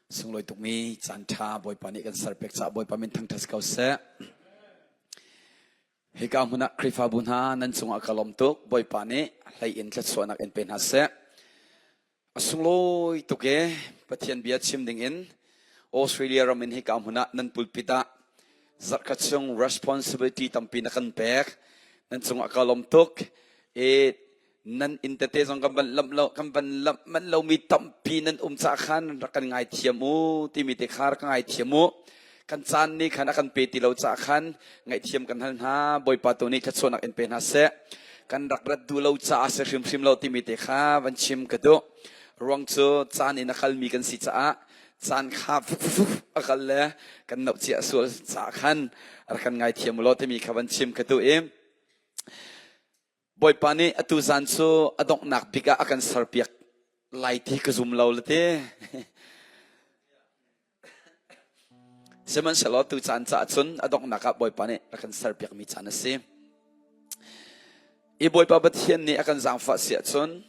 Sunglawi tukmi caan ṭha Bawipa nih kan serpiak caah Bawipa min thangṭhat si ko seh. Hika hmun ah Khrihfabu hna nan cungah ka lawm tuk. Bawipa nih hlei in thluachuahnak in pe hna seh. A sunglawi tuk e Pathian bia chim ding in Australia ram in hika hmun ah nan pulpit ah zarhkhat chung responsibility tampi na kan pek. Nan cungah ka lawm tuk. E nan inn tete zong kan van lamh lo kan van lamh manh lomi tampi nan um caah khan rak kan ngaithiam u timi te kha rak ka ngaithiam u kan caan nih khan a kan pe ti lo caah khan ngaihthiam kan hal hna bawipa tu nih thluachuahnak in pe hna seh kan rak rat duh lo caah si hrimhrim lo timi te kha van chim ka duh ruang cu caan in a kalmi kan si caah caan kha a kal le kan noh cia sual caah khan rak kan ngaithiam u law timi kha van chim ka duh i Bawipa nih atu zan cu a donghnak bik ah a kan serpiak lai ti ka zum lo le ti. Sihmanhsehlaw tu caan caah cun a donghnak ah Bawipa nih a kan serpiakmi caan a si. I Bawipa Pathian nih a kan zaangfah si ahcun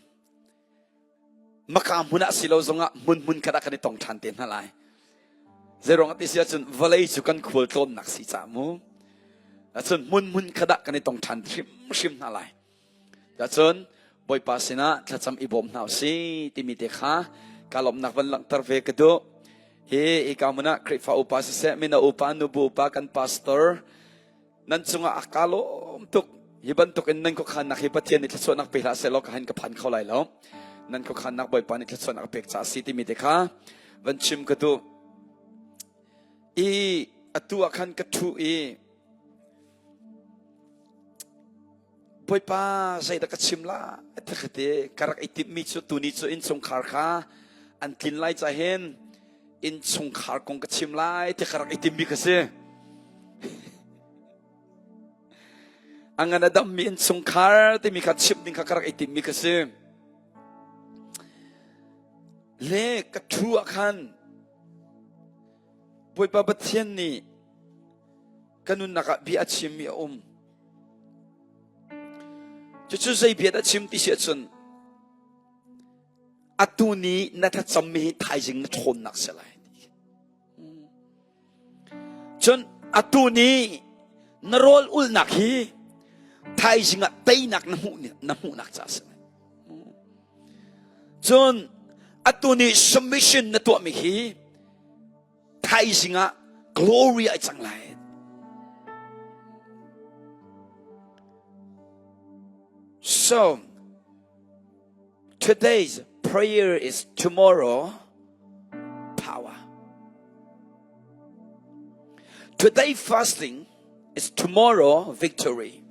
maka hmun ah si lo zongah hmun hmun khat ah kan i tong ṭhan te hna lai. Zeiruang ah ti si ahcun vawlei cu kan khual tlawnnak si caah mu. Ahcun hmun hmun khat ah kan i tong ṭhan hrimhrim hna lai. Ahcun Bawipa sinah thlacam i bawm hna usih timi te kha ka lawmhnak van langhter ve ka duh. Hi hika hmun ah Khrihfa upa siseh, mino upa, nubu upa, kan pastor, nan cungah a ka lawm tuk hi bantuk in nan khuakhannak hi Pathian nih thluachuahnak pe hlah sehlaw ka han ka phan kho lai lo nan khuakhannak Bawipa nih thluachuahnak a pek caah si timi te kha van chim ka duh i atu ah khan ka thu i Bawipa zeidah ka chim la te ka rak i timhmi cu tuni cu innchungkhar kha an tlin lai ca hin innchungkhar kong ka chim lai ti ka rak i timmi ka si. A ngan a dammi innchungkhar timi kha chim ding kha ka rak i timmi ka si. Le ka thu ah khan Bawipa Pathian nih ka nunnak ah bia a chimmi a um. Cucu zei bia dah chim ti si ahcun atu ni na thlacammi hi thaizing na ṭhawnnak si lai. Cun atu ni na rawl ulnak hi thaizing ah teinak na hmuh na hmuhnak ca si lai. Cun atu ni submission na tuahmi hi thaizing ah glory ai cang lai. So, Today's prayer is tomorrow power. Today fasting is tomorrow victory.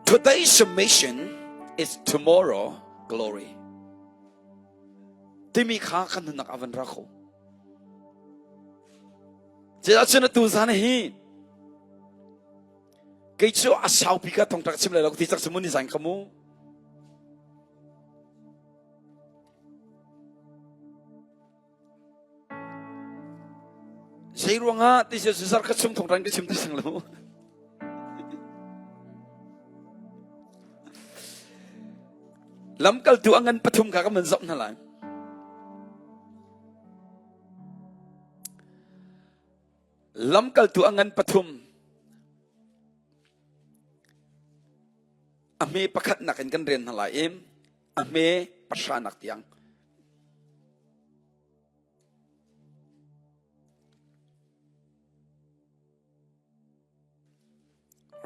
Today's submission is tomorrow glory. Timi kha kan nunnak avan ra kho. Cun atu zan hi Kei cu a saupi ka thong tak chim lai lo ti cak simun ni zain kha mu. Zei ruangah ti si zar ka chung thong ran ka chim ti sang lo. Lamkaltu a ngan pathum kha ka man zoh hna lai. Lamkaltu a ngan pathum a hme pakhatnak in kan rian hna lai i a hme pahranak tiang.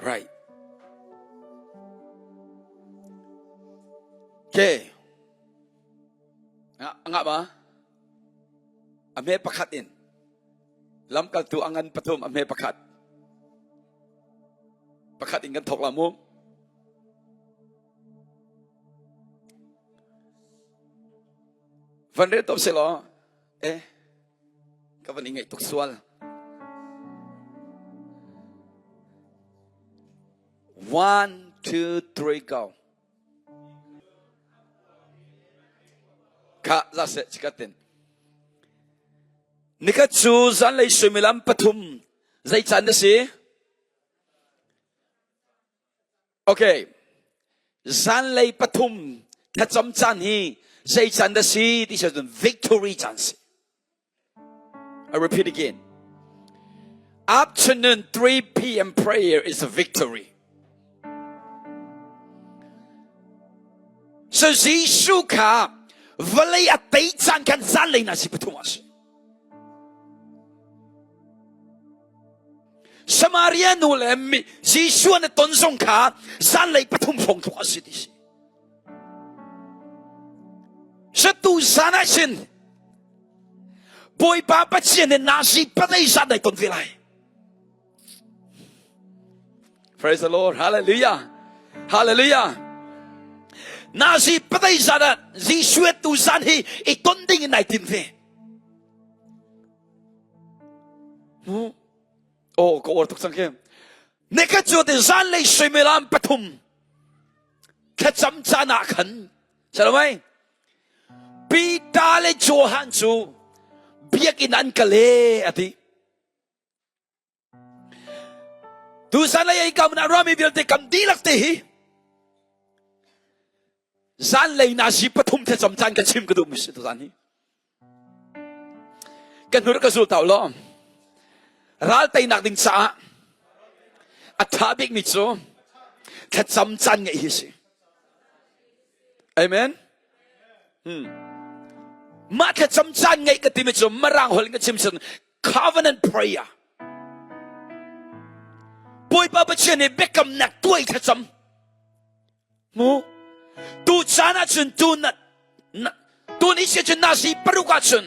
Right. Okay. Nga ba? A hme pakhat in. Lamkaltu a ngan pathum a hme pakhat. Pakhat in kan thawk la mu. Van rel top se law, eh, ka van i ngaih tuk sual. One, two, three, go. Kha za se chikatin. Nikhat cu zanlei suimilam pathum zei caan na si? Okay. Zanlei pathum thlacam caan hi Zei caan dah si ti cun victory caan si. I repeat again. Afternoon 3 p.m. prayer is a victory. So Jesuh kha vawlei a tei caan khan zanlei na si pathum a si. Samaria nu le Jesuh an ton zong kha zanlei pathum hrawng tluk a si ti si. Satu zan ah sin Bawipa Pathian nih nasi patei zan dai ton ve lai. Praise the Lord. Hallelujah. Hallelujah. Nasi patei zan ah Jesuh tu zan hi i ton ding in nai tim ve. Mu. Oh, ka or tuk cang khi. Nikhat cu te zanlei suimilam pathum thlacam caan ah khan salamai Peter le Johan cu biakinn an kal e a ti. Tuzan lei ei kam na ruami vialte kam dihlak te hi zanlei nazi pathum thlacam caan ka chim ka duh mi si tuzan hi. Ka hnur ka zul tau law ral teinak ding caah a ṭha bikmi cu thlacam caan ngeih hi si. Amen. Hmm. Mah thlacam caan ngeih ka timi cu Mirang holh in ka chim cun covenant prayer. Bawipa Pathian nih biakamnak tuai thlacam. Mu tu caan ahcun tu na, na tu ni si cun nasi paruk ahcun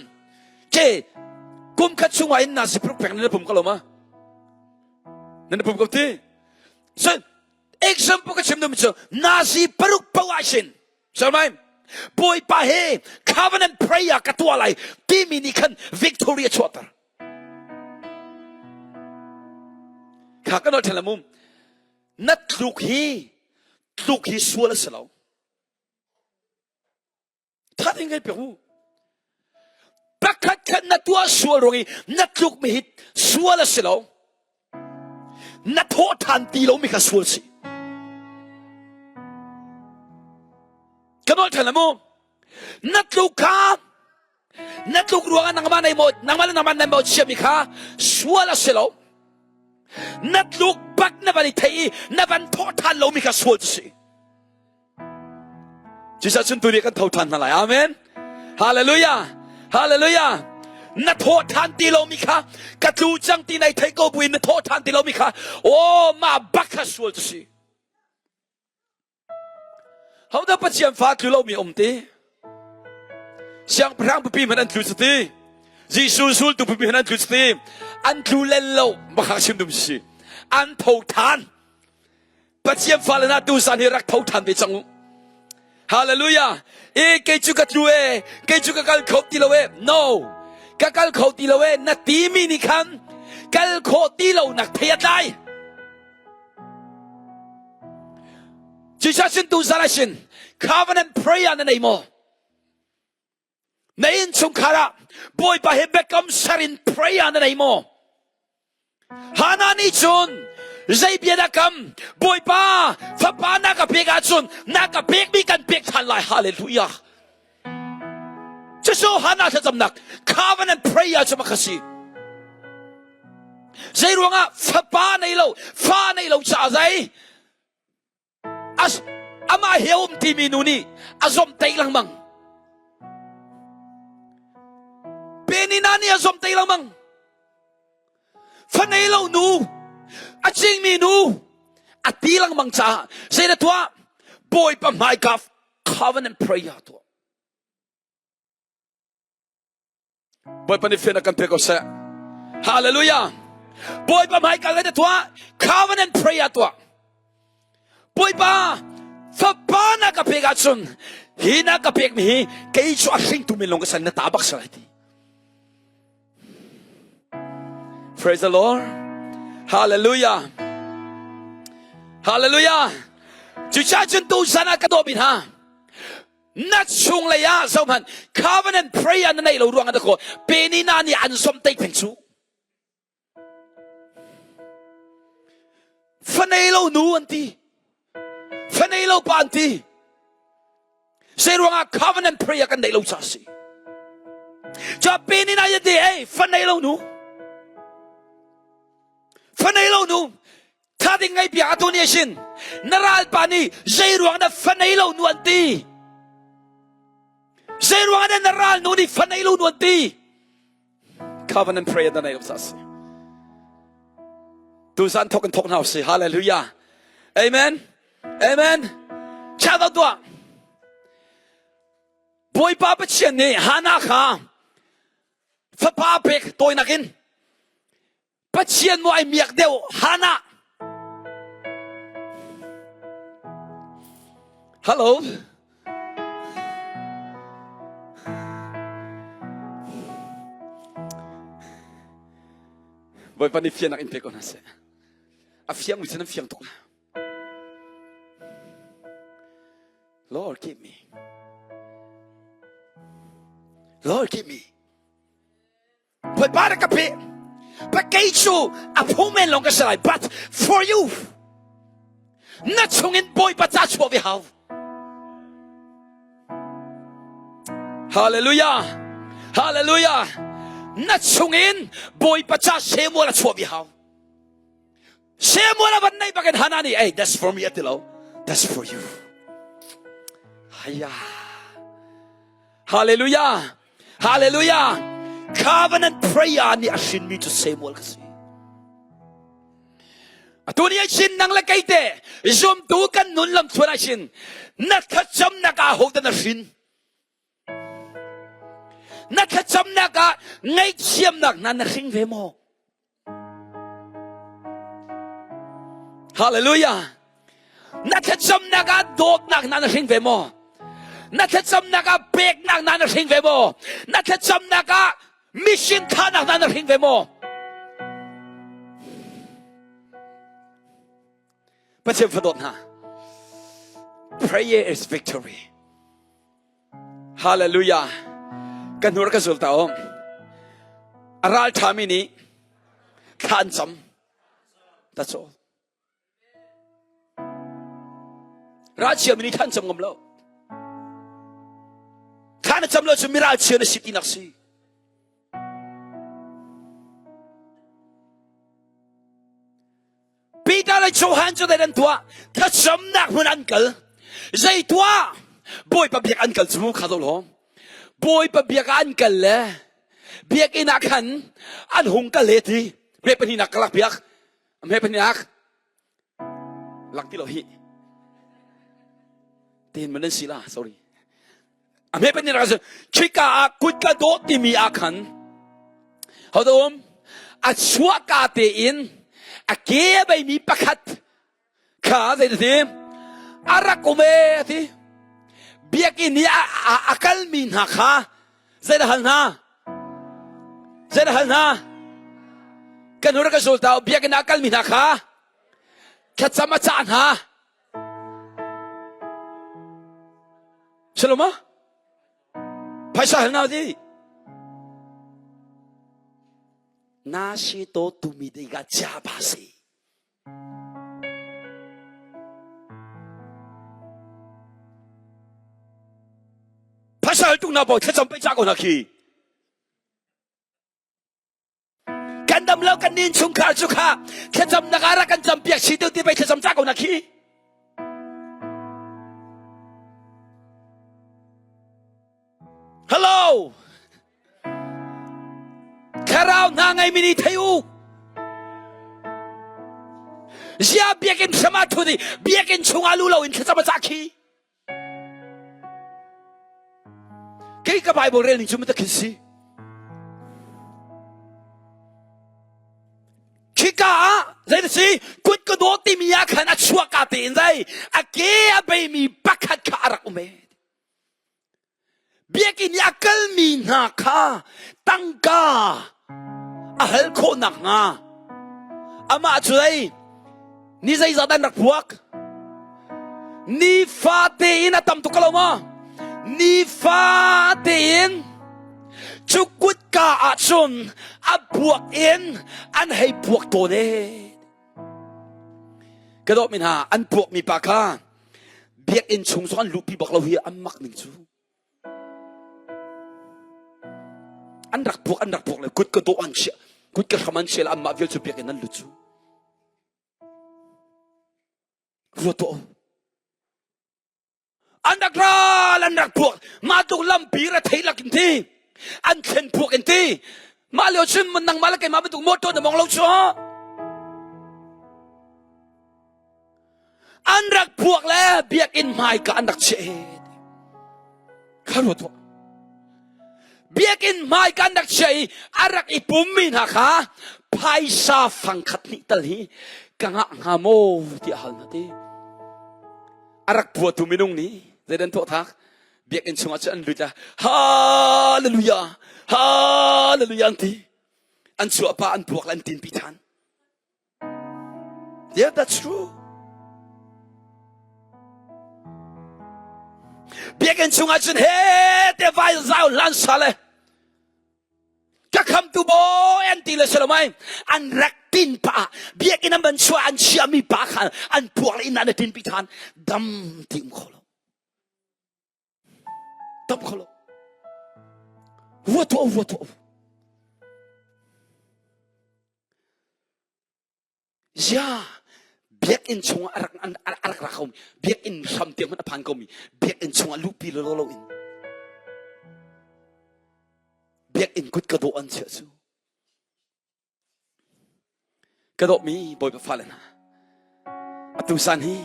ke kum khat chungah in nasi paruk pek nan pum ko lo ma nan pum ko ti so example ka chim dum cu nasi paruk po ah sin Salmai Bawipa he covenant prayer ka tuah lai timi nih khan victory a chuahter kha kan ol mum Na tluk hi tluk hi sual a si lo. That in ngai pek u. Pakhat khat na tuah sual ruang i na tluk mi hi sual a si lo. Na thawh ṭhan ti lo mi kha sual si. Ka nawl ṭhan la mu. Na tluk kha Na tluk ruangah nangmah nei maw nangmah le nangmah nan maw chiami kha sual a si lo. Na tluk bak na van i thei i na van thawh ṭhan lomi kha sual cu si. Jesus cun tuni kan tho ṭhan hna lai. Amen. Hallelujah. Hallelujah. Na thawh ṭhan ti lomi kha ka tlu cang ti nai thei ko buin na thawh ṭhan ti lomi kha oh mah bak kha sual cu si. Hodah Pathian fa tlu lomi um ti? Siangpahrang pipi hmanh an tlu cu ti. Jesuh zultu pipi hmanh an tlu cu ti. An tlu len lo bakha chim dum si. An tho than. Pathian fale na tu zan hi rak tho than ve cang u. Hallelujah. E kei cu ka tlu e, kei cu ka kal kho ti lo e. No. Ka kal kho ti lo e na ti mi nih khan kal khawh ti lo nak thei a tlai. Jesus in tu zan sin covenant prayer na nei maw? Na innchungkhar ah Bawipa he biakam ser in prayer na nei maw? Hana nih cun zei bia dah kam Bawipa fapa na ka pek ahcun na ka pekmi kan pek ṭhan lai hallelujah Cucu Hannah thlacamnak covenant prayer cu makha si. Zei ruangah fapa nei lo, fa nei lo caah zei as amah he um timi nu nih a zomhtaih lengmang. Penina nih a zomhtaih lengmang. Fa nei lo nu, a cingmi nu, a ti lengmang caah zei na tuah? Bawipa hmaika covenant prayer tuah. Bawipa nih fian a kan pe ko seh. Hallelujah. Bawipa hmaikal le tuah covenant prayer tuah. Bawipa fapa na ka pek ahcun hi na ka pek mi hi kei cu a hringtu min lung ka san na ta bak salai ti. Praise the Lord. Hallelujah. Hallelujah. Cucaah cun tu zan ah ka dawh mi hna. Na chung lei ah zohhmanh covenant prayer na neih lo ruang ah dakaw Penina nih an zomh peng cu. Fanei lo nu an ti. Fanei lo pa an ti. Zei ruangah covenant prayer kan neih lo ca si. Ca pe ni na ya te ei fa nei lo nu. Fa nei lo nu. Tha ding ngai bia atu ni asin. Na ral pa nih zei ruang na fa nei lo nu an ti. Zei ruang na ral nu nih fa nei lo nu an ti. Covenant prayer na nei lo ca si. Tu zan thok in thok hna si. Hallelujah. Amen. Amen. Chia do tuah. Bawipa Pathian nih Hannah kha fapa pek tawinak in Pathian maw ai miak deuh Hannah. Hello. Bawipa nih fiannak in pe ko hna seh. A fiang mi cu nan fiang tuk. Lord, keep me. Lord, keep me. Bawipa na ka pe. But kei cu a phu men lawng ka si lai. But for you, na chungin Bawipa ca chuah ve hau. Hallelujah. Hallelujah. Na chungin Bawipa ca Samuel a chuah ve hau. Samuel a van nei bakin Hannah nih, hey, that's for me a ti lo. That's for you. Haya. Hallelujah. Hallelujah. Covenant prayer nih a hrinmi cu Samuel ka si. Atu ni chin nang le kei te zumtu kan nun lam thuan ah chin na thlacamnak ah ho na hrin na thlacamnak ah ngaihthiamnak hna na hring ve maw Hallelujah. Na thlacamnak ah dawtnak hna na hring ve maw? Na thlacamnak ah peknak hna na hring ve maw? Na thlacamnak ah mission thanak hna na hring ve maw? Pathian fadawt hna. Prayer is victory. Hallelujah. Ka hnur ka zul ta om. A ral ṭhami nih thla an cam. That's all. Ralchia mi nih thla an cam ngam lo. Thla na cam lo cu miralchia na si tinak si. Peter le Johan cu zei an tuah? Thlacamnak hmun an kal. Zei tuah? Bawipa biak an kal cu kha lo Bawipa biak ah an kal le biakinn ah khan an hung kal he ti. Hme pahnihnak ka lak piak. Hme pahnihnak lak ti lo hi. Ten man nan si la, sorry. A hme pan rak khika ah kut ka dawh timi ah khan hodo um a chuahka tein a ke a beimi pakhat kha zei ti a rak um e ti biakinn i a kalmi hna kha zei dah hal hna zei dah hal hna kan hur ka zul ta biakinn ah kalmi hna kha thlacam a cah hna Shalom ah? Phaisa hal na di. Na si to tumi dei ga cha ba si. Phaisa hal tung na bo thlacam pe cha ko na khi. Kan dam lo kan nin chungkhar cu kha thlacamnak ah rak kan campiak si tu ti pei thlacam ca ko na khi. Hello. Thlarau hna ngei mi nih thei u. Zia biakinn hram ah thu di biakinn chungah lu lo in thlacam a ca khi. Kei ka Bible rel ning cu matak khin si. Khika ah zei na si kut ka dawt timi ah khan a chuah ka tein zei a ke a beimi pakhat kha a rak um e. Biakinn i a kalmi hna kha tangka a hal khawh nakhnga amah cu zei ni zeizat an rak puak nifa tein a tam tuk ko lo maw nifa tein cu kutka ah cun a buak in an hei puak tawn e ka dawt mi hna an puak mi pa kha. Biakinn chung zong an luhpi bak lo hi an mak ning cu. An rak puak an rak puak le kut ka dawh an chiah kut ka hram an chiah le anmah vial cu biakinn an lut cu. Ruat tuah u. An rak ral an rak puak mah tluk lampi ra thei lak in ti an thlen puak in ti mah lio cun nangmah le keimah bantuk motor na mong lo cu an rak puak le biakinn hmaika an rak chiah he kha ruat tuah biakinn hmaika an rak chiah i a rak i pummi hna kha phaisa fangkhat hnih tal hi ka ngah hnga maw tiah hal hna ti a rak puatu minung nih zeidan tuah thak biakinn chungah cun an lut la hallelujah hallelujah an ti an chuah pa an puak le an tinpi than Yeah, that's true. Biakinn chungah cun he te vai zau hlan sa le ka khamtu bawi an ti le si lo mai an rak tin pa biakinn an van chuah an chiahmi pa kha an puak le inn ah na tin pi than dam ti um kho lo dam kho lo vua tuah vua tuah Zia biakinn chungah a rak a rak ra komi biakinn hram tiang hmanh a phan komi biakinn chungah luhpi lo lo in biakinn kut ka dawh an chiah cu ka dawhmi Bawipa fale hna atu san hi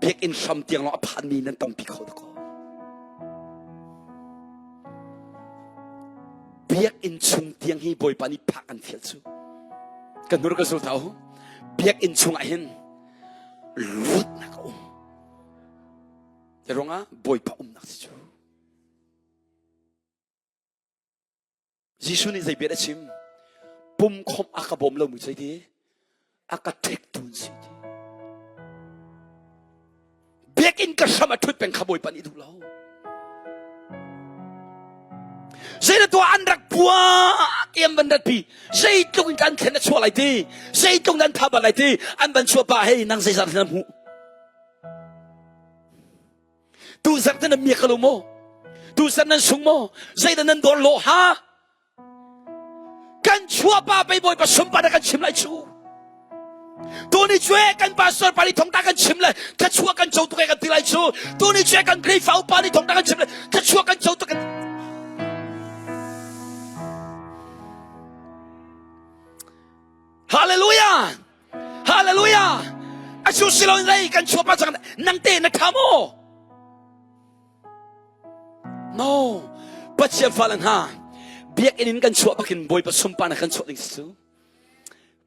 biakinn hram tiang lawng a phanmi nan tampi kho dah kaw biakinn chung tiang hi Bawipa nih phak an fial cu ka hnur ka zul thau biakinn chungah hin luatnak a um te ruangah Bawipa umnak si cu Jesuh nih zei bia a chim pum khomh a ka bawm lomi zei ti a ka ṭhektu an si ti biakinn ka hram a ṭhut peng kha Bawipa nih duh lo zei tuah an rak puak i an van ratpi zeitluk in kan thlen a chuah lai ti zeitluk nan tha bal lai ti an van chuah pa hei nang zeizat na hmuh tu zarh te nan miak lo maw tu zarh nan sung maw zeidah nan dawr lo ha kan chuah pa pei bawipa sumpa na kan chim lai cu tuni cu kan pastor pa nih thongta kan chim le thluachuah kan co tuk kan ti lai cu tuni cu kan Khrihfa upa nih thongta kan chim le thluachuah kan co tuk kan Hallelujah Hallelujah Asu silo lei kan chuah pa cang nang te na tha maw No Pathian fale hna biakinn in kan chuah bakin Bawipa sumpa na kan chuah ding si cu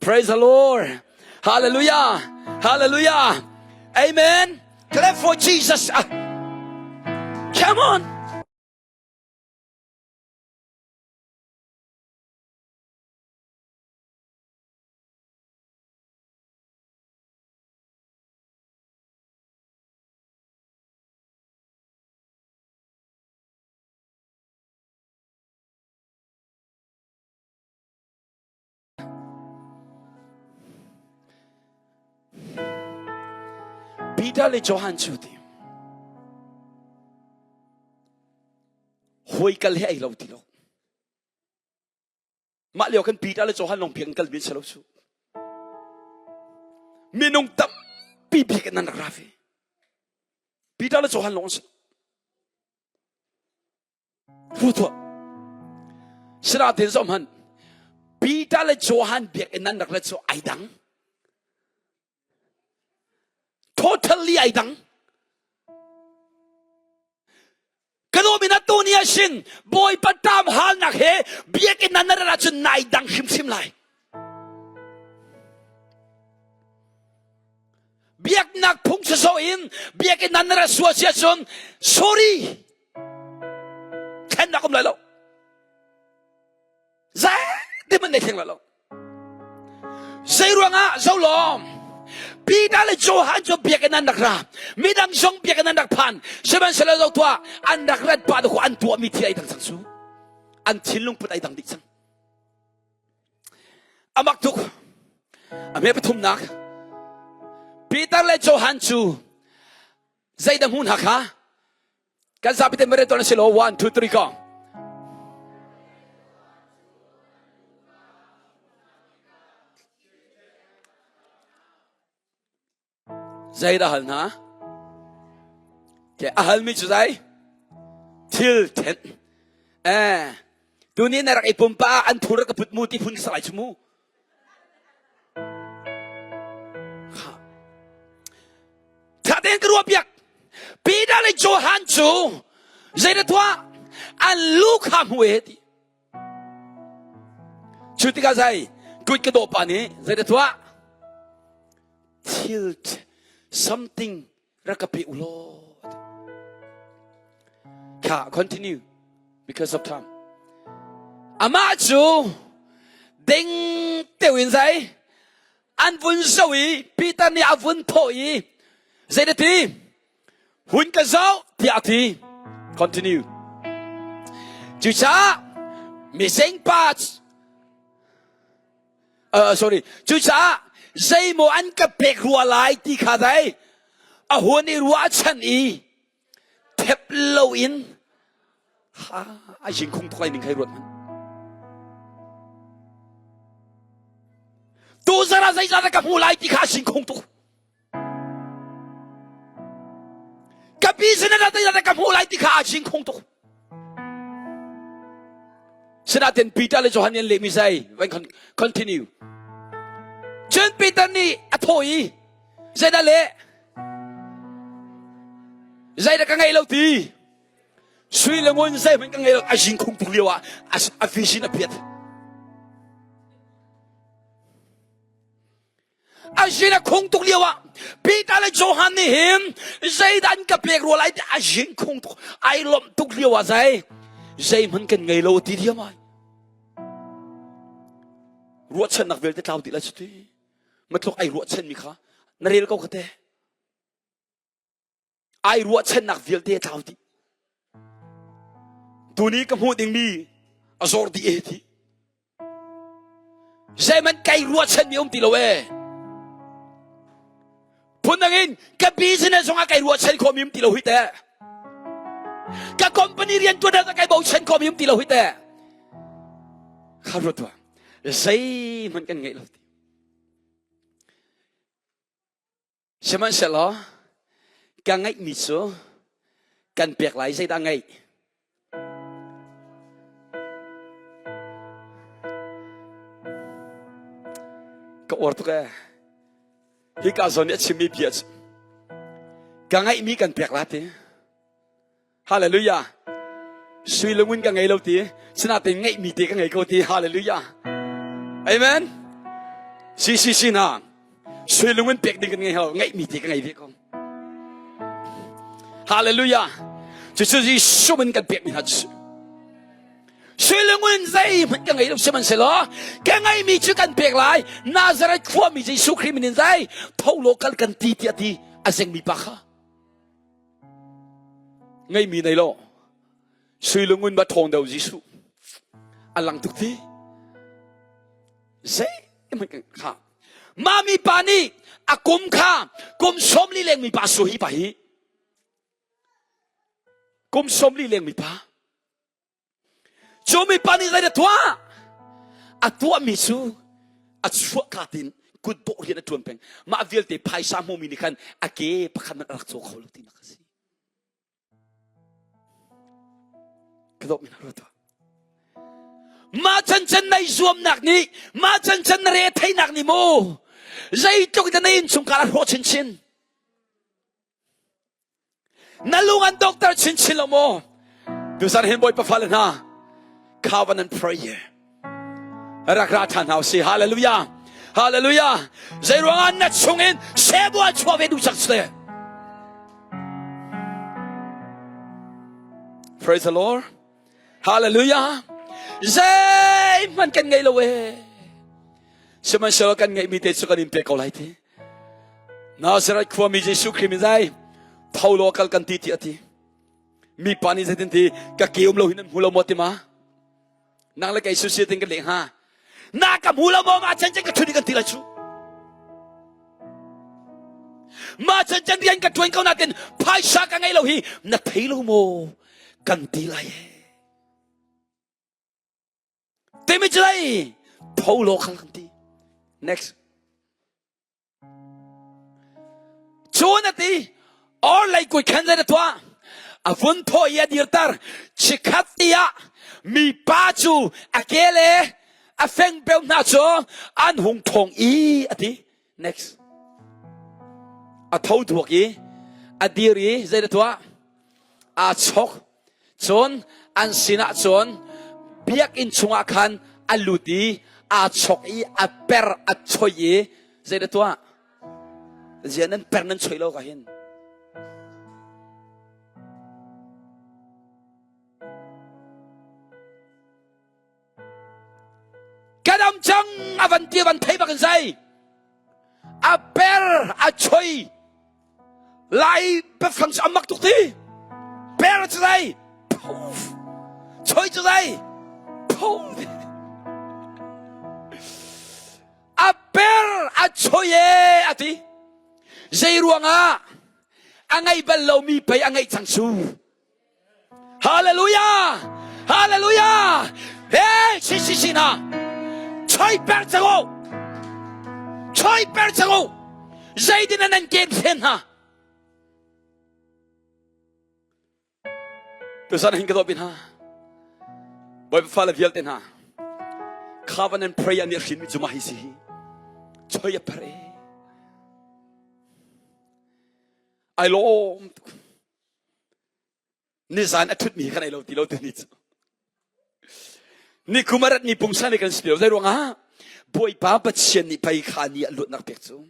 Praise the Lord Hallelujah Hallelujah Amen Clap for Jesus ah. Come on Peter le Johan cu ti hawi kal he ei lo ti lo Mah lio khan Peter le Johan lawng biakinn kal mi an si lo cu. Minung tampi biakinn an rak ra ve. Peter le Johan lawng an si. Ru tuah. Sinain zoh hmanh. Peter le Johan biakinn an rak rat cu ai dang. Totally ai dang. Ka dawmin a tu ni ah sin Bawipa ṭam halnak he biakinn nan rat ahcun nai dang hrimhrim lai. Biaknak phung sawsawh in biakinn nan rat sual si ahcun sorry thlennak um lai lo. Zeitin nei thleng lai lo. Zei ruangah zolawm Peter le Johan cu biakinn an rak ra. Midang zong biakinn an rak phan. Sihmanhsehlaw zo tuah an rak rat pah an tuahmi thil ai dang cang cu. An thinlung put ai dang dih cang. Amak tuk. A me pathumnak. Peter le Johan cu. Zeidah hmu hna kha? Kan zapi te mere ton si lo 1 2 3 go. Zeidah hal hna? Ke a halmi cu zei? Thil thenh. Eh, tuni na rak i pumpa an phur ka put mu ti phun ka salai chu mu. Tha tein ka ruah piak. Peter le Johan cu zeidah tuah? An lu kha hmu e ti. Cu tikah zei kut ka dawh pa nih zeidah tuah? Thil something rak ka pe u law. Kha continue because of time. Amah cu ding teuin zai an vun zoh i Peter nih a vun thawh i zeidah ti hun ka zoh tiah a ti continue cucaah mising pa uh, sorry cucaah zeimaw an ka pek rua lai ti kha dai a hun i ruahchan i thep loin ha a jingkhung tuk lai ning khai ruat man tu zara zeizah dah ka hmu lai ti kha a singkhung tuk ka business ah zeizah dah ka hmu lai ti kha a singkhung tuk Sinain Peter le Johan nih an lehmi zei van continue cun Peter nih a thawh i zeidah leh zeidah ka ngei lo ti sui le ngun zeihmanh ka ngei lo a zingkhung tuk lio ah a vision a piat a zin a khung tuk lio ah Peter le Johan nih hin zeidah an ka pek rua lai ti a zing khung tuk ai lawmh tuk lio ah zei zeihmanh kan ngei lo ti diam ai ruahchannak vialte tlau dih lai cu ti matluk ai ruahchanmi kha na rel ko kha te ai ruahchannak vialte a tlau dih tuni ka hmuh dingmi a zor dih e ti zeihmanh kai ruahchanmi um ti lo e phundang in ka business zongah kai ruahchan khawhmi um ti lo hi te ka company rian tuan ah kai bochan khawhmi um ti lo hi te kha ruat tuah zeihmanh kan ngeih lo ti Sihmanhsehlaw ka ngeihmi cu kan pek lai zeidah ngeih? Ka uar tuk ee. Hika zawn nih a chimmi bia cu ka ngeihmi kan pek la ti. Hallelujah. Sui le ngun ka ngei lo ti. Sinain ngeihmi te ka ngei ko ti. Hallelujah. Amen. CCC hna. Sui le ngun pek ding kan ngei lo. Ngeihmi te ka ngei ve ko. Hallelujah. Cucu Jesuh min kan pekmi hna cu. Sui le ngun zeihmanh ka ngei lo sihmanhsehlaw ka ngeihmi cu kan pek lai. Nazareth khuami Jesuh Khrih min in zai tho law kal kan ti tiah ti a zengmi pa kha. Ngeihmi nei lo. Sui le ngun ba ṭhawng deuh Jesuh. A lang tuk ti. Zeihmanh kan kha. Mah mi pa nih a kum kha kum 40 leng mi pa su hi pa hi. Kum 40 leng mi pa. Cu mipa nih zeidah tuah? A tuahmi cu a chuahka tin kutdawh rian a ṭuan peng. Mah vialte phaisa hmumi nih khan a ke pakhat hmanh a rak caw kho lo tinak a si. Ka dawt mi hna ruat tuah. Mah cancan na i zuamnak nih, mah cancan na re theihnak nih mu, zeitluk in na innchungkhar a hrawh chinchin. Na lung an dokter chinchin lo maw? Tuzan hin Bawipa fale hna, covenant prayer. Rak ra ṭhan hna usih. Hallelujah. Hallelujah. Zeiruangah na chungin sebu a chuah ve duh cak sile. Praise the Lord. Hallelujah. Zeihmanh kan ngei lo ee. Sihmanhsehlaw kan ngeihmi te cu kan in pek ko lai ti. Nazareth khuami Jesuh Khrih min zai tho law kal kan ti ti a ti. Mi pa nih zeitin ti ka ke um lo hin an hmu lo maw ti ma? Nang le kei susi tin ka leh hnga. Na ka hmu lo maw ma chen chen ka thuni kan ti lai chu. Mah can can rian ka ṭuan ko natin phaisa ka ngei lo hi na thei lo maw? Kan ti lai e. Timi cu lai tho law khal kan ti. Next. Cun a ti, or lei kui khan zei na tuah? A vun thawh i a dirter. Chikkhat ti ah mipa cu a ke le a fengbeu hna cu an hung thawng i a ti. Next. A tho duak i a dir i zei na tuah? Aa chok. Cun an sinah cun biakinn chungah khan a lut i aa chok i a per a choi i zei na tuah? Zia nan per nan choi lo ka hin. Ka dam cang a van ti van thei bak in zai. A per a choi Lai biafang cu a mak tuk ti. Per cu zai phof. Choi cu zai phof. A per a choi e a ti. Zei ruangah a ngei bal lomi pei a ngeih cang cu. Hallelujah! Hallelujah! Hey, si si si na. Choi per cang u. Choi per cang u. Zeitin nan ken thlen hna? Tuzan hin ka dawt hna. Bawipa fale vialte hna. Covenant prayer nih a hrinmi cu mah hi si hi. Choi a per e. Ai lawm tuk. Nizan a ṭhutmi kan ei lo ti lo tuni cu. Nikum a ratmi pungsan kan si lo. Zei ruangah Bawipa Pathian nih pei kha ni a luatnak pek cu.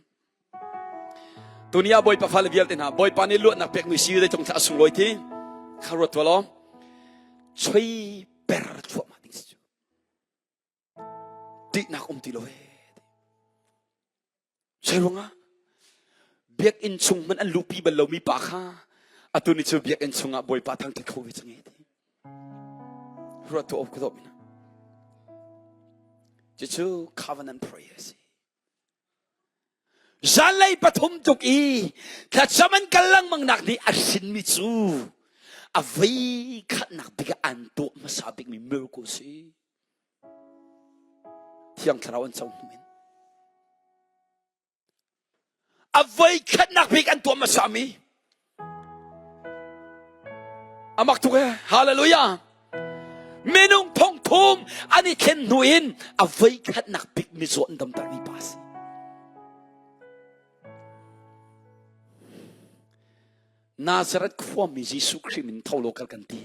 Tuni ah Bawipa fale vialte hna Bawipa nih luatnak pekmi si zei cung thla a sunglawi ti kha ruat tuah law choi per thluahmah ding si cu. Ṭihnak um ti lo ee. Zei ruangah biakinn chung hmanh an luhpi bal lomi pa kha atu ni cu biakinn chungah Bawipa thangṭhat kho ve cang e ti. Ruat tu awk ka dawh mina. Cucu covenant prayer a si. Zanlei pathum tuk i thlacam an kal lengmang nak nih a hrinmi cu a vei khatnak bik ah an tuah hmasa bikmi miracle si. Thiang Thlarau an co hnu in. A voi khatnak bik an tuah hmasa mi a mak tuk e hallelujah minung thong thum an i thlen hnu in a voi khatnak bik mizaw an damter mi pa si Nazareth khuami Jesuh Khrih min tho lo kal kan ti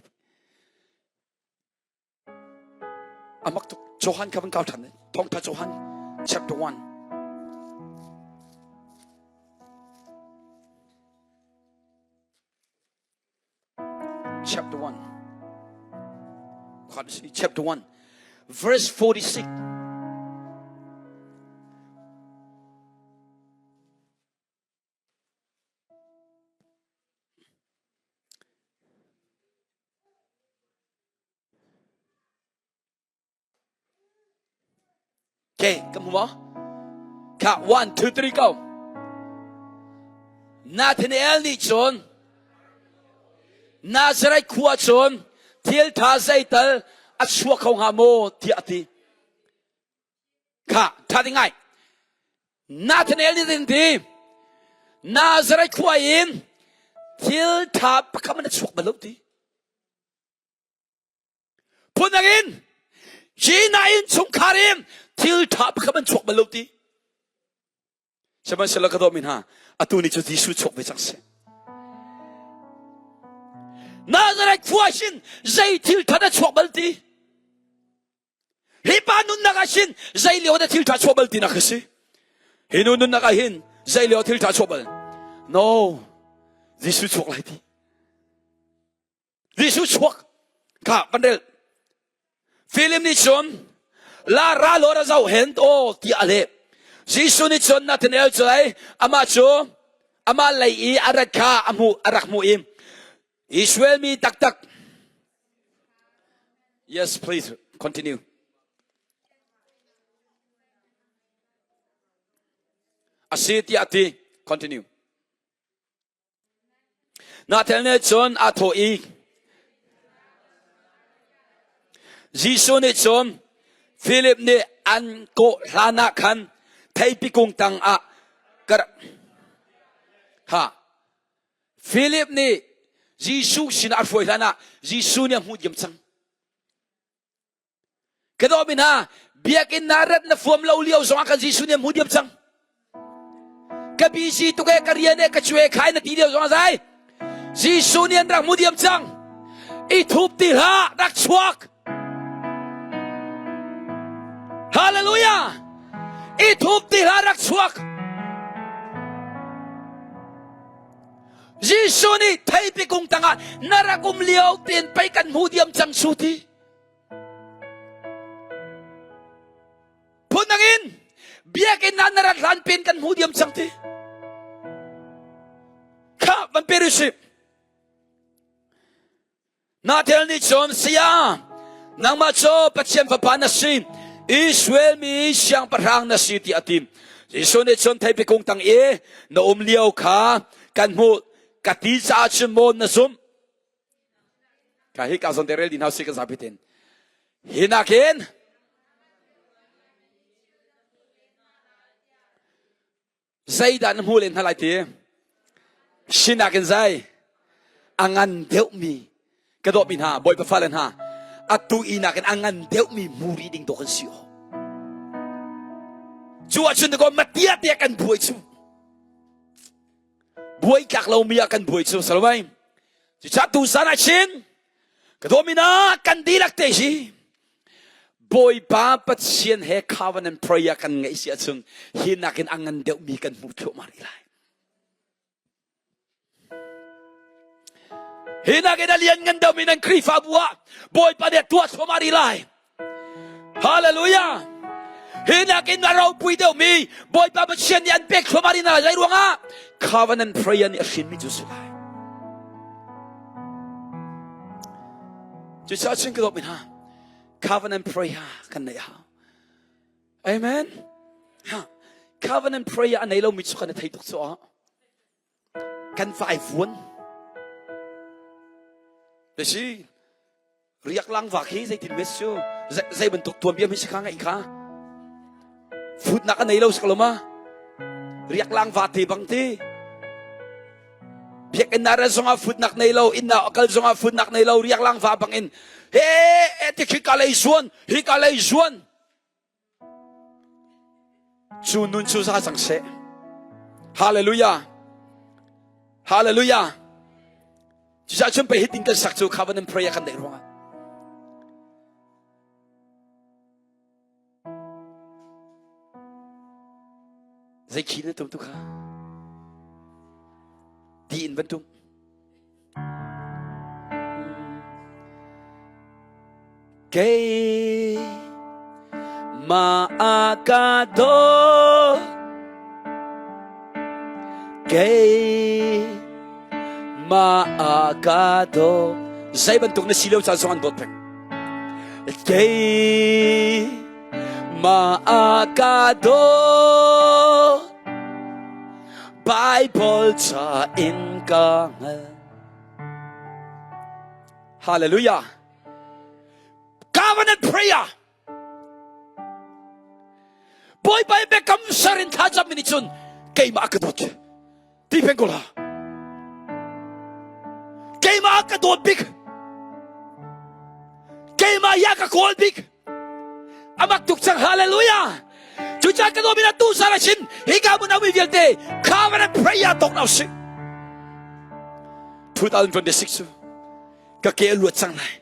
Amak tuk Johan kha van kau ṭhan Thawngṭha Johan chapter 1 chapter 1 chapter 1 verse 46 Okay, ka hmu maw? Kha, one, two, three, go. Nathanael nih cun Nazareth khua cun thil tha zeital a chuak kho hnga maw tiah a ti. Kha, ṭha ding ngai. Nathanael nih tin ti Nazareth khua in thil ṭha pakhat man a chuak bal lo ti. Phundang in Gina in chungkhar in thil ṭha pakhat man chuak bal lo ti. Sihmanhsehlaw ka dawtmi hna, atu ni cu Jesuh chuak ve cang seh. Nazareth khua sin zei thil ṭha dah chuak bal ti? Hi pa nunnak ah hin zei lio dah thil ṭha chuah bal tinak a si. Hi nu nunnak ah hin zei lio thil ṭha chuah bal? No. Jesuh chuak lai ti. Jesuh chuak kha kan rel. Philip nih cun la ra law ra zoh hen aw tiah a leh. Jesuh nih cun Nathanael cu ai amah cu amah lei i a rat kha a hmuh a rak hmuh i Israel mi taktak Yes, please continue. A si tiah a ti. Continue. Nathanael nih cun aa thawh i Jesuh nih cun Philip nih an kawh hlan ah khan theipi kung tang ah ka ha Philip nih Jesuh sinah a hruai hlan ah Jesuh nih a hmuh diam cang. Ka dawmi hna, biakinn na rat na fuam lo lio zongah kan Jesuh nih a hmuh diam cang. Ka busy tuk e, ka rian e, ka cue khai na ti lio zongah zai. Jesuh nih an rak hmuh diam cang. I thup ti hlah, rak chuak. Hallelujah! I thup ti hlah, rak chuak. Jesuh nih theipi kung tangah na rak um lio tein pei kan hmu diam cang su ti. Phundang in biakinn ah na rat hlan pin kan hmu diam cang ti. Kha van pe rih Nathel nih cun saya nangmah cu Pathian fapa na si Israel mi siangpahrang na si ti a ti. Jesuh nih cun theipi kung tang i na um lio kha kan hmuh ka ti caah cun maw na zumh Ka hi ka zon te rel din hau si ka zapi ten. Hi nakin zeidah na hmu len hna lai ti? Sinak in zai a ngan deuhmi ka dawhmi hna Bawipa fale hna atu i nakin a ngan deuhmi muri ding dawh kan si aw. Cu ahcun ko matia te kan buai cu. Buai tlak lomi ah kan buai cu salmai. Cucaah tuzan ah chin ka dawmina kan dihlak te hi Bawipa Pathian he covenant prayer kan ngeih si ahcun hi nakin a ngan deuhmi kan hmuh thluahmah rih lai. Hi nakin a lian ngan deuhmi nan Khrihfabu ah Bawipa nih a tuah thluahmah rih lai. Hallelujah! Hi nakin a ropui deuhmi Bawipa Pathian nih an pek thluahmah rih hna lai ruangah covenant prayer nih a hrinmi cu si lai. Cucaah cun ka dawtmi hna, covenant prayer kan neih hau. Amen. Ha, covenant prayer a nei lomi cu kan i thei tuk cu ah. Kan vaivuan. Si, Riaklang vak hi zeitin mes cu zei bantuk tuanbia mi si kha ngaih kha futnak a nei lo sak lo ma riaklang va te bang ti biakinn na rat zongah futnak nei lo inn na kal zongah futnak nei lo riaklang va bang in he ti khi ka lei zuan hi ka lei zuan Cu nun cu za cang seh. Hallelujah. Hallelujah. Cucaah cun pei hitin kan sak cu covenant prayer kan neih ruangah. Zei khi na tum tu kha? Ti in van tum. Kei ma ka do Kei ma ka do Zei bantuk na si lo caan zong an dawt peng Kei ma ka do Bible ca in ka hngal. Hallelujah. Covenant prayer. Bawipa i biakam ser in thlacam mi nih cun keimah ka dawt. Ti peng ko la. Keimah ka dawt bik. Keimah ya ka kawl bik. Amak tuk cang hallelujah. Cucaah ka dawmi na tu sara chin hika mun ami vialte covenant prayer tok na si. 2026 cu ka ke a luat cang lai.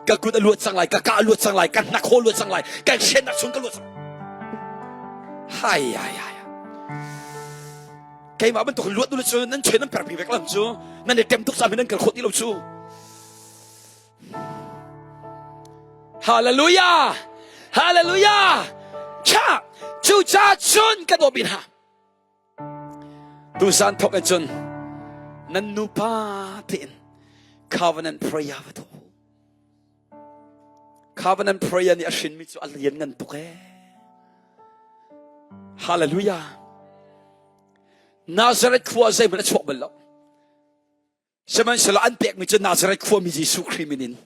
Ka kut a luat cang lai, ka ka a luat cang lai, ka hnakhaw luat cang lai, ka hrennak chung ka luat cang. Hai hai hai. Keimah bantuk luat nu cu nan chen nan per bik lam cu nan i tem tuk sa nan kal khawh ti lo cu. Hallelujah! Hallelujah! Cha! Cu ca cun ka dawt hna. Tuzan thok in cun nan nupa tein covenant prayer va tuah u. Covenant prayer nih a hrinmi cu a lian ngan tuk ee. Hallelujah! Nazareth khua zeihmanh a chuak bal lo. Sihmanhsehlaw an pekmi cu Nazareth khuami Jesuh Khrih min in.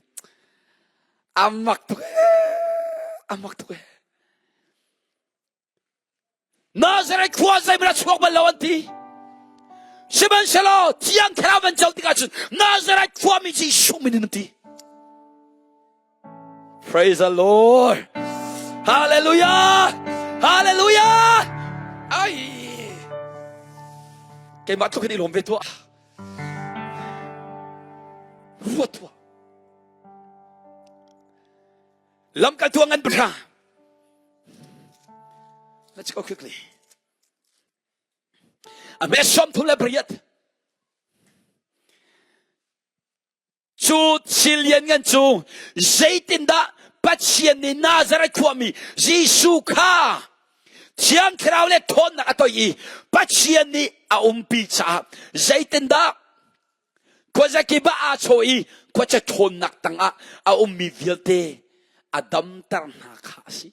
A mak tuk ee. A mak tuk ee. Nazareth khua zeihmanh a chuak bal lo an ti. Sihmanhsehlaw Thiang Thlarau an co tikah cun Nazareth khuami Jesuh min in an ti. Praise the Lord. Hallelujah. Hallelujah. Ai. Keimah tluk hin i lawm ve tuah. Ruat tuah. Lamkaltu ngan pahra. Let's go quickly. A me 38. Cu thil lianngan cu zeitindah Pathian nih Nazareth khuami Jesuh kha Thiang Thlarau le ṭhawnnak a toih i Pathian nih a umpi caah zeitindah khuazakip ah aa chaw i khuachia ṭhawnnak tangah a ummi vialte a damter hna kha a si.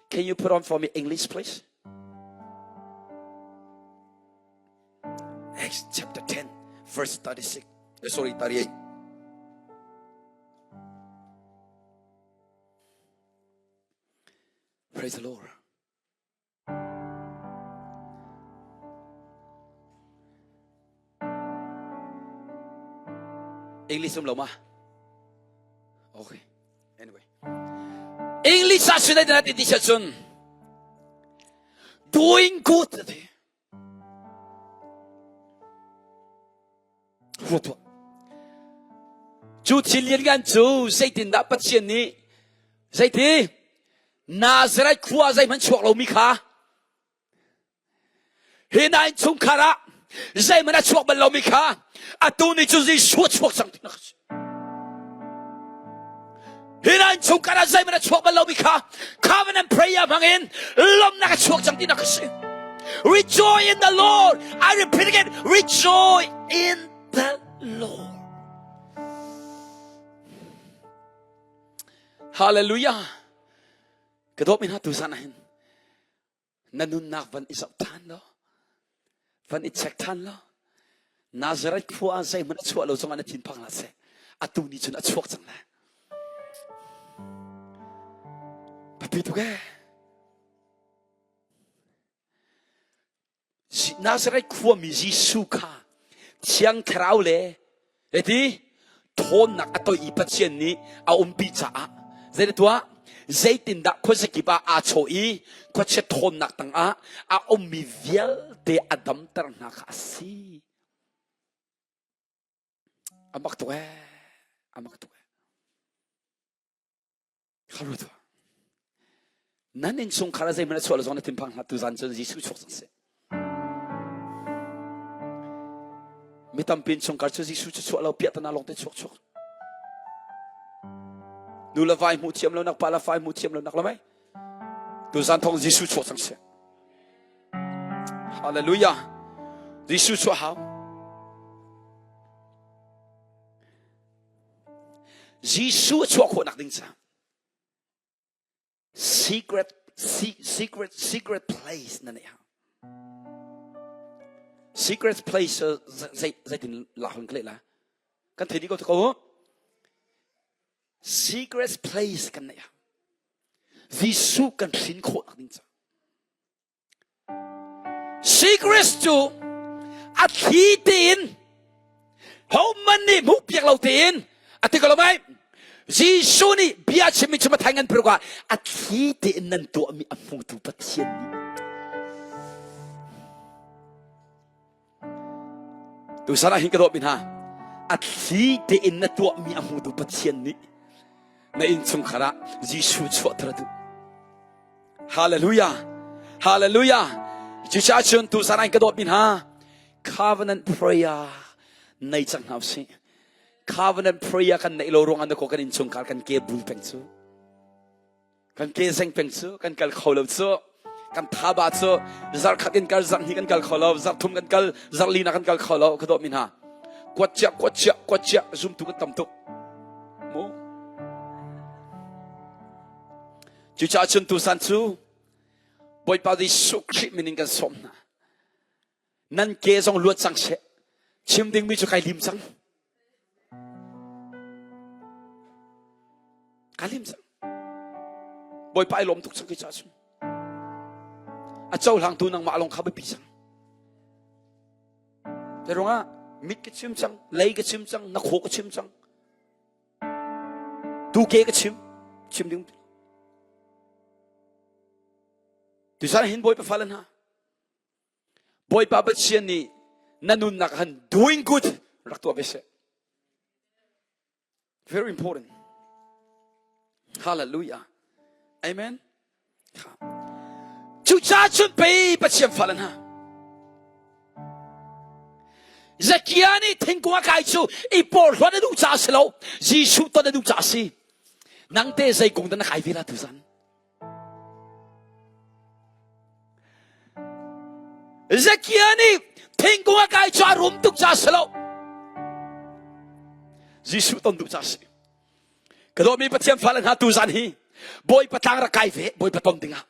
Can you put on for me English, please? Acts chapter 10, verse 36. Eh, sorry, 38. Praise the Lord. English um lo ma? Okay. Anyway. English ah sinai na ti ti cun doing good ti. Ruat tuah. Cu thil lianngan cu zeitindah Pathian nih zeiti Nazareth khua zeihmanh chuak lomi kha hi na innchungkhar ah zeihmanh a chuak bal lomi kha atu ni cu Jesuh a chuak cang tinak a si. Hi na innchungkhar ah zeihmanh a chuak bal lomi kha covenant prayer hmangin lawmhnak a chuak cang tinak a si. Rejoice in the Lord. I repeat again, rejoice in the Lord. Hallelujah. Ka dawt mi hna tu zan ah hin na nunnak van i zoh ṭhan law van i check ṭhan law Nazareth khua ah zeihmanh a chuah lo zongah na thinphang hlah seh atu ni cun a chuak cang lai Papi tuk ee Nazareth khuami Jesuh kha Thiang Thlarau le eti ṭhawnnak a toih i Pathian nih a umpi caah zeidah tuah zeitindah khuazakip ah aa chawh i khuachia ṭhawnnak tangah a ummi vialte a damter hna kha a si. A mak tuk ee, a mak tuk ee. Nan innchungkhar ah zeihmanh a chuah lo zong na thinphang hlah tuzan cun Jesuh chuak cang seh. Mi tampi innchungkhar cu Jesuh cu chuah lo piahtana lawng te chuak chuak. Nu le vai hmuh thiam lo nak pa le fai hmuh thiam lo nak lamai. Tuzan thong Jesuh chuak cang seh. Hallelujah. Jesuh chuah hau. Jesuh a chuah khawhnak ding caah secret secret secret place na neih hau. Secret place zei zeitin la hun ka leh la kan thei dih ko ko secret place kan neih hau. Jesuh kan hrin khawhnak ding caah Secret cu a thli tein hohmanh nih hmuh piak lo tein a ti ko lo mai Jesuh nih bia chimmi cu Matthai ngan paruk ah a thli tein nan tuahmi a hmutu Pathian nih Tusan ah hin ka dawt mi hna a thli tein na tuahmi a hmutu Pathian nih na innchungkhar ah Jesuh chuahter a duh Hallelujah. Hallelujah. Cucaah cun tuzan ah ka dawtmi hna covenant prayer nei cang hna usih. Covenant prayer kan neih lo ruangah na ko kan innchungkhar kan ke bul peng cu. Kan ke zeng peng cu kan kal kho lo cu. Kan thaba cu zarh khat in kal zarh hnih kan kal kho lo zarh thum kan kal zarh li na kan kal kho lo ka dawtmi hna. Kuat chia kuat chia kuat chia zumtu kan tam tuk. Mu. Cucaah cun tuzan cu Bawipa Jesuh Khrih min in kan sawm hna. Nan ke zong luat cang seh. Chim dingmi cu kai lim cang. Ka lim cang. Bawipa ai lawm tuk cang kei caah cun. A cohlangtu nangmah lawng kha biapi cang. Te ruangah mit ka chim cang, lei ka chim cang, na khaw ka chim cang. Tu ke ka chim, chim ding. Tuzan hin Bawipa fale hna, Bawipa Pathian nih na nunnak han doing good rak tuah ve seh. Very important. Hallelujah. Amen. Cucaah cun pei Pathian fale hna. Zakia nih thingkung a kai cu i porhlawt a duh caah si lo, Jesuh ton a duh caah si. Nang te zei kung dah na kai ve la tuzan? Zakia nih thingkung a kai cu a rum tuk caah si lo. Jesuh ton duh caah si. Ka dawtmi Pathian fale hna tuzan hi Bawipa tlang rak kai ve Bawipa ton dingah.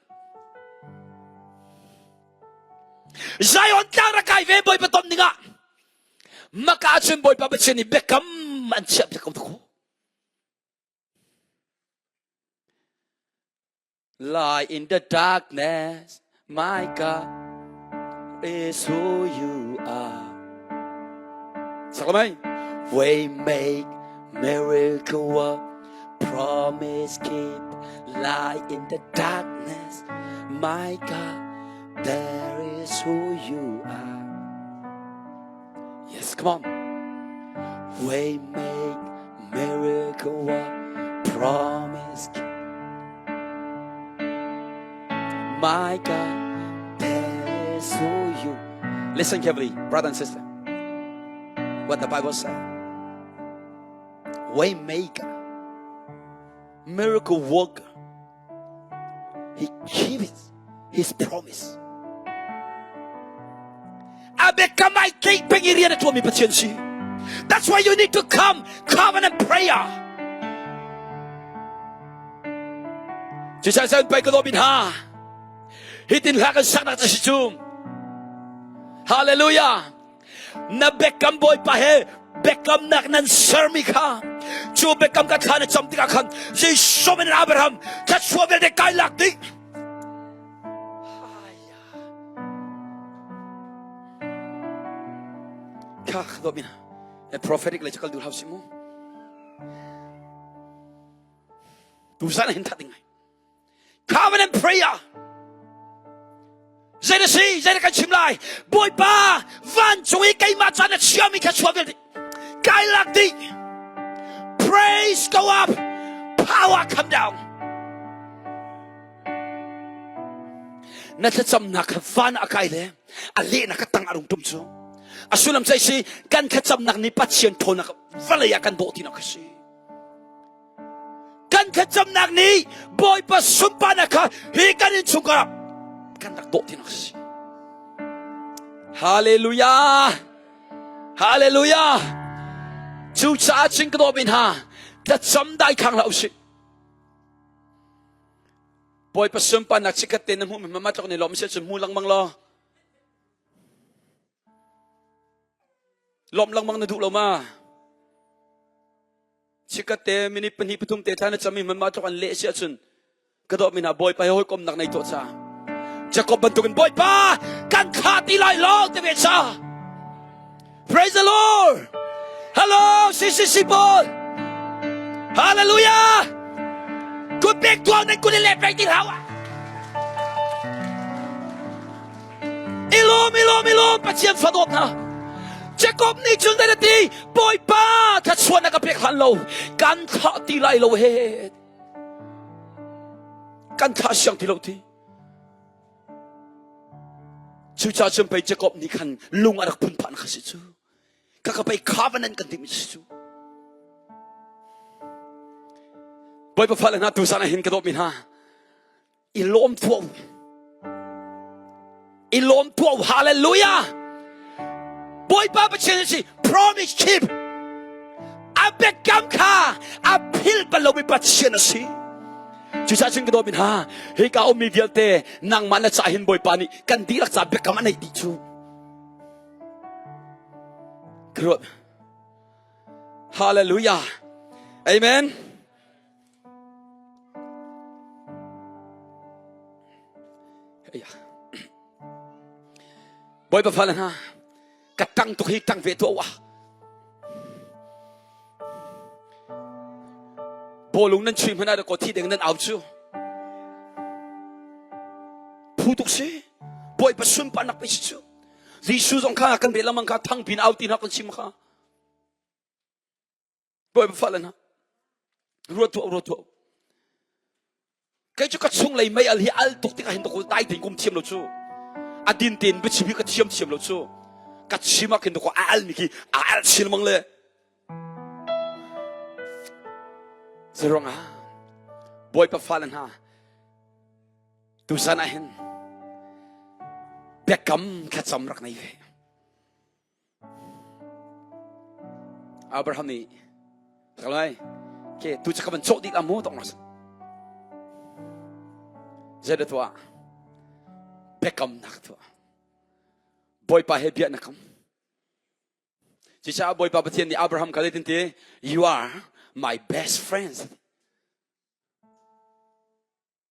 Zion tlang rak kai ve Bawipa ton dingah. Maka cun Bawipa Pathian nih biakam an chiah piak ko ku. Lie in the darkness, my God is who you are. Saklamai. We make miracle work, promise keep, lie in the darkness, my God, there is who you are. Yes, come on. We make miracle work, promise keep. My God, there is who you. Listen carefully, brother and sister. What the Bible says. Way maker, miracle worker. He keeps his promise. A biakam ai tleih peng i rian a ṭuanmi Pathian si. That's why you need to come covenant prayer. Cucaah cun pei ka dawmi hna hitin hla kan saknak cu si cu Hallelujah na biakam Bawipa he biakamnak nan sermi kha cu biakam ka thla na cam tikah khan Jesuh min Abraham thluachuah vialte kai lak dih kha dawmi hna prophetic le cakal duh hau si mu tuzan hin that ding ai covenant prayer zei na si zei na kan chim lai bawipa vancung i keimah caan na chiami kha chuah vialte kai lak dih praise go up power come down na thlacamnak kha van a kai le a lehnak ka tang a rung tum cu a sullam cai si kan thlacamnak nih Pathian ṭhawnnak vawlei ah kan dawh tinak kha si kan thlacamnak nih Bawipa sunparnak kha hi kan innchungkhar ah kan rak dawh tinak si Hallelujah Hallelujah Cucaah cun ka dawmi hna thlacam dai khang hlah usih Bawipa sunparnak chikkhat te na hmuh mi ma tlok ni lawm si cun hmu lengmang law lawm lengmang na duh lo ma chikkhat te minute pahnih pathum te thla na cam i mah tlok an leh si ahcun ka dawt mi hna Bawipa he hawikomnak nei tuah ca Jacob bantukin Bawipa kan thlah ti lai lo ti ve ca Praise the Lord Hello CCC Paul Hallelujah Kut pek tuang nan kut in le pek ti hlau Ilawm ilawm ilawm Pathian fadawt hna Jacob nih cun zei ti Bawipa thluachuah na ka pek hlan lo kan thlah ti lai lo he kan thlah siang ti lo ti cucaah cun pei Jacob nih khan lung a rak phun phah kha si cu ka ka pei covenant kan timi si cu Bawipa fale hna tuzan ah hin ka dawtmi hna i lawm tuah u i lawm tuah u hallelujah Bawipa Pathian si promise keep a biakam kha a philh bal lomi Pathian a si cucaah cun ka dawtmi hna hika ummi vialte nangmah na ca hin Bawipa nih kan dihlak ca biakam a neih dih cu ka ruat hallelujah amen. Bawipa fale hna, ka ṭang tuk hi ṭang ve tuah u. Bawlung nan chui hmanh ah ko thi ding nan au cu. Phu tuk si. Bawipa sunparnak pe si cu. Jesuh zong kha kan rel lengmang kha thangpin au ti hna kan chim kha. Bawipa fale hna, ruat tuah, ruat tuah. Kei cu ka chunglei mei al hi al tuk tikah hin ka dai tein kum thiam lo cu. A din tein biachim hi ka thiam thiam lo cu. Ka chim ah khin ka a al mi khi a al chin mang le. Zeruangah Bawipa fale hna tuzan ah hin biakam thlacam rak nei ve. Abraham nih kalai ke tu cu ka van cawh dih la mu tong rak zeidah tuah biakamnak tuah Bawipa he bia na kam Cucaah Bawipa Pathian nih Abraham kha zeitin ti you are my best friends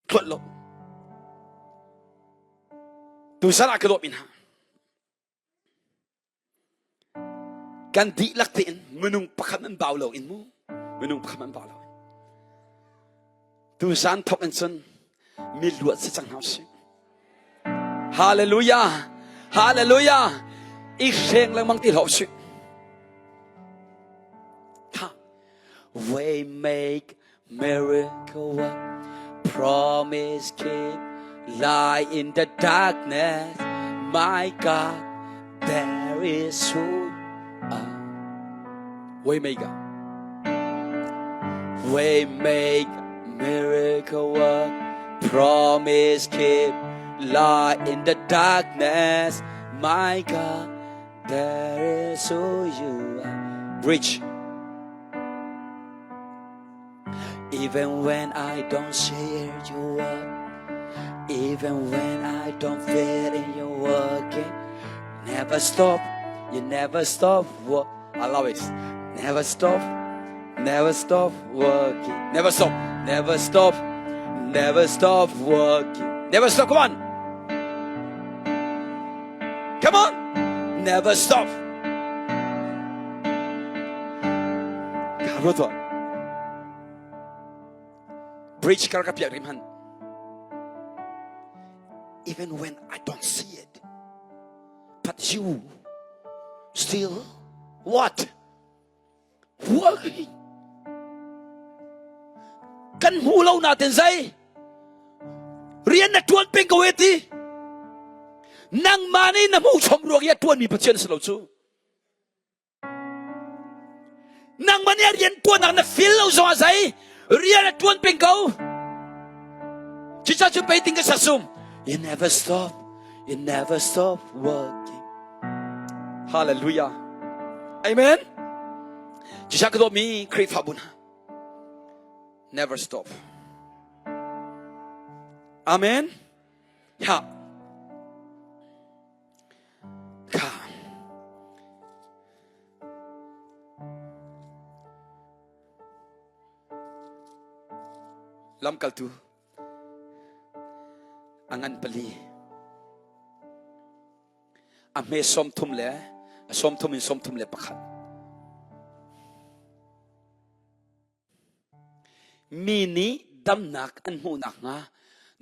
Tluat lo Tuzan ah ka dawt mi hna Kan dihlak tein minung pakhat an bau lo in mu minung pakhat an bau lo in tuzan thok in cun mi luat si cang hna usih Hallelujah Hallelujah i hreng lengmang ti hlah usih We make miracle work promise keep light in the darkness my God there is who are Waymaker We make miracle work promise keep light in the darkness my God there is who you are Bridge Even when I don't see it, you work. Even when I don't feel it, you're working. Never stop, you never stop work. I love it. Never stop, never stop working. Never stop, never stop, never stop working. Never stop, come on. Come on. Never stop. Ruat tuah. Bridge kar ka piak rim han. Even when I don't see it, but you still what? Working. Kan hmu lo na ten zai. Rian na tuan peng ko e ti. Nangmah nih na hmuh chom ruang i a tuanmi Pathian si lo cu. Nangmah nih a rian tuannak na feel lo zong ah zei rian a tuan peng ko. Cucaah cu pei ting ka sasum. You never stop, you never stop working. Hallelujah. Amen. Cucaah ka dawtmi Khrihfabu hna. Never stop. Amen. Ya. Kha. Lamkaltu a ngan pali a hme sawm thum le a sawm thum in sawm thum le pakhat Mi nih damnak an hmuh nakhnga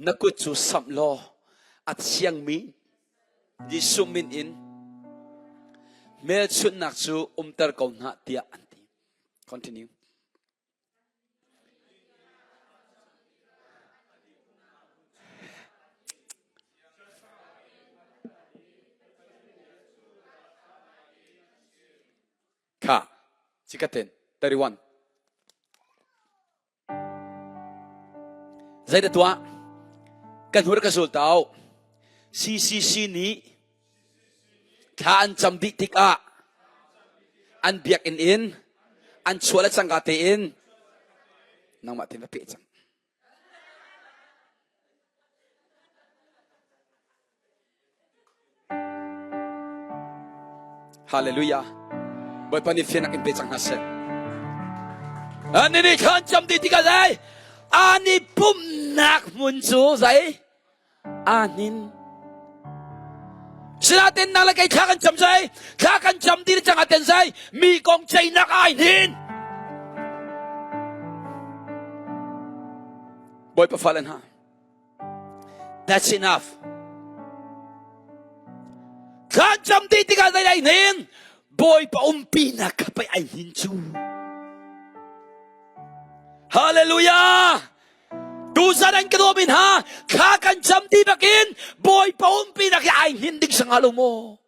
na kut cu samh law a thiangmi Jesuh min in hmelchunhnak cu umter ko hna tiah an ti. Continue. Kha, cikaten, 31. Zeidah tuah? Kan hur ka zul tau. CCC nih thla an cam dih tikah an biakinn in an chuah le cangka tein nangmah tein va peh cang. Hallelujah. Bawipa nih fianak in pe cang hna seh. Ani nih thlan cam ti tikah zai ani pumnak hmun cu zai a hnin. Sinaten nang le kei thla kan cam zai, thla kan cam ti cang aten zai, mi kong ceinak ai hnin. Bawipa fale hna, that's enough. Thla cam ti tikah zei ai hnin, Bawipa umpinak kha pei ai hnin cu. Hallelujah! Tuzan an ka dawmi hna thla kan cam ti bakin Bawipa umpinak hi ai hnin ding sanga lo maw?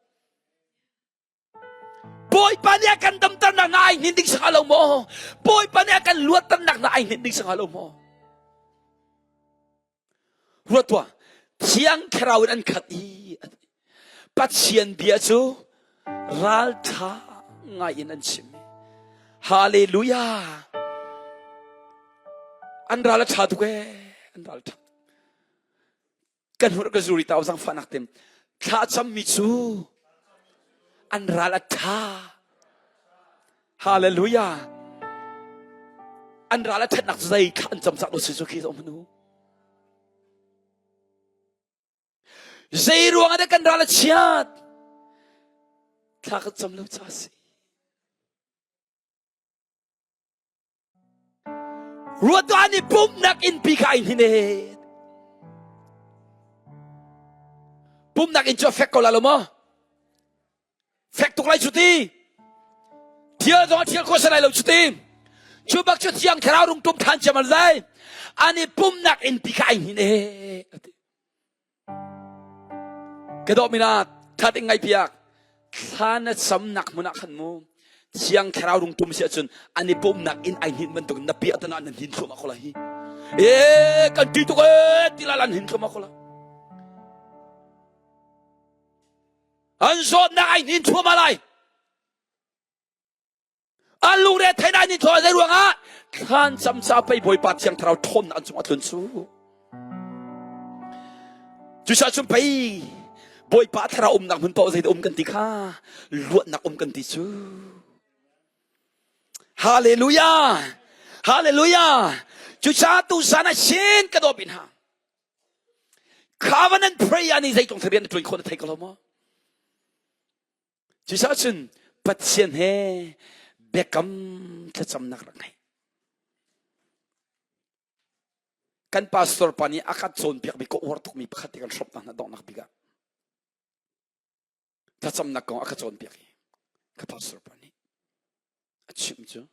Bawipa nih a kan damternak na ai hnin ding sanga lo maw? Bawipa nih a kan luatternak na ai hnin ding sanga lo maw? Ruat tuah, Thiang Thlarau in an khat i Pathian bia cu ralṭha ngai in an chim. Hallelujah! An ral a ṭha tuk ee, an ral ṭha. Kan hur ka zuri tau zangfahnak tim. Thla cammi cu an ral a ṭha. Hallelujah! An ral a ṭhatnak cu zei thla an cam cak lo si cu khi um hnu. Zei ruang ah dah kan ral a chiat? Thla kan cam lo ca si. Ruat tuah nih pumhnak innpi kha ai hnin e. Pumhnak inn cu a fek ko la lo maw? Fek tuk lai cu ti. Thial zong a thial kho se lai lo cu ti. Cu bak cu thiang thlarau rung tum than ciam al zai. An i pumnak innpi kha ai hnin e. Ka dawh mina that in ngai piak. Thla na samnak hmun ah khan mu. Thiang thlarau rung tum si ahcun an i pumnak inn ai hnin bantuk na piah tana nan hin thluahmah ko lai hi. E kan ti tuk e ti la lan hin thluahmah ko la. An zawtnak ai hnin thluahmah lai. An lungre theih ai hnin thluahmah zei ruangah thlan camca pei Bawipa Thiang Thlarau ṭhawnnak an cungah tlun cu. Cucaah cun pei Bawipa Thlarau umnak hmun paoh zeidah um kan ti kha luatnak um kan ti cu. Hallelujah! Hallelujah! Cucaah tu zan ah sin ka dawp in ha. Covenant prayer nih zeitlung rian na ṭuan khawh na thei ko lo maw? Cucaah cun Pathian he biakam thlacamnak rak ngei. Kan pastor pa nih a kan cawnpiakmi ka uar tukmi pakhat te kan hrawmh hna donghnak bik ah. Thlacamnak kong a ka cawnpiak i ka pastor pa nih a chim cu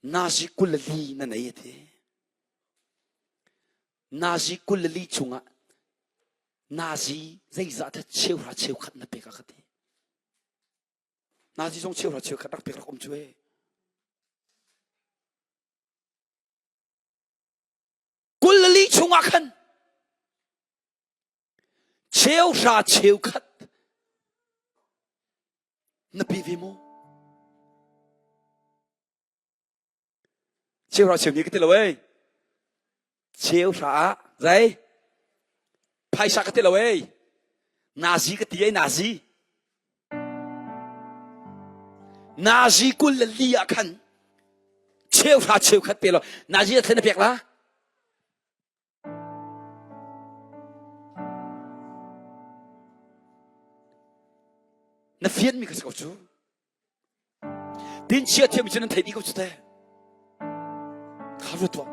nazi 24 na nei a ti. Nazi 24 chungah nazi zeizah dah cheuhra cheukhat na pek a ka ti. Nazi zong cheuhra cheukhat rak pek rak um cu e. 24 chungah khan cheuhra cheukhat na pi ve maw? Cheuhra cheu ni ka ti lo ei. Cheuhra ah zei? Phaisa ka ti lo ei. Nazi ka ti ei nazi. Nazi 24 ah khan cheuhra cheukhat pe lo. Nazi a thlen na pek la? Na fianmi ka si ko cu. Tin chia thiam cu nan thei dih ko cu te. Kha ruat tuah.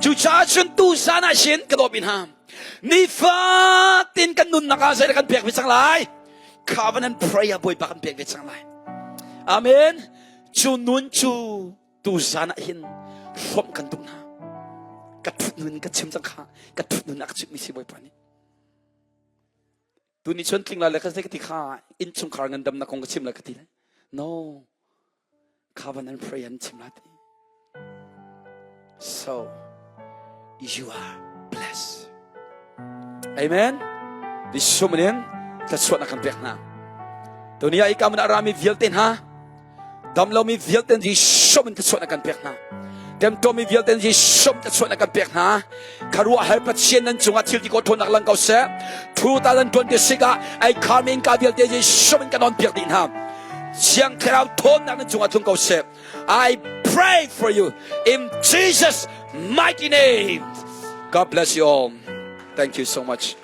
Cucaah cun tu zan ah hin ka dawt mi hna. Nifatin kan nunnak ah zei kan pek ve cang lai. Covenant prayer Bawipa kan pek ve cang lai. Amen. Cu nun cu tuzan ah hin hrawmh kan duh hna ka thut nun ka chim cang kha ka thut nun a ka chimhmi si bawipa nih tuni chun tling la le ka ka ti kha innchungkhar ngandamnak kong ka chim la ka ti le no covenant prayer an chim la ti so you are blessed amen Jesuh min in thluachuahnak kan pek hna tuni ah ika mun a rami vialte hna Damlomi vialte Jesuh min thluachuah na kan pek hna. Temtuami vialte Jesuh min thluachuah na kan pek hna. Kharuahhar Pathian nan cungah thil ti ko ṭhawnnak lang ko seh. 2026 ah ai kharmi innka vialte Jesuh min kan on piak dih hna. Thiang Thlarau ṭhawnnak nan cungah tlung ko seh. I pray for you in Jesus mighty name. God bless you all. Thank you so much.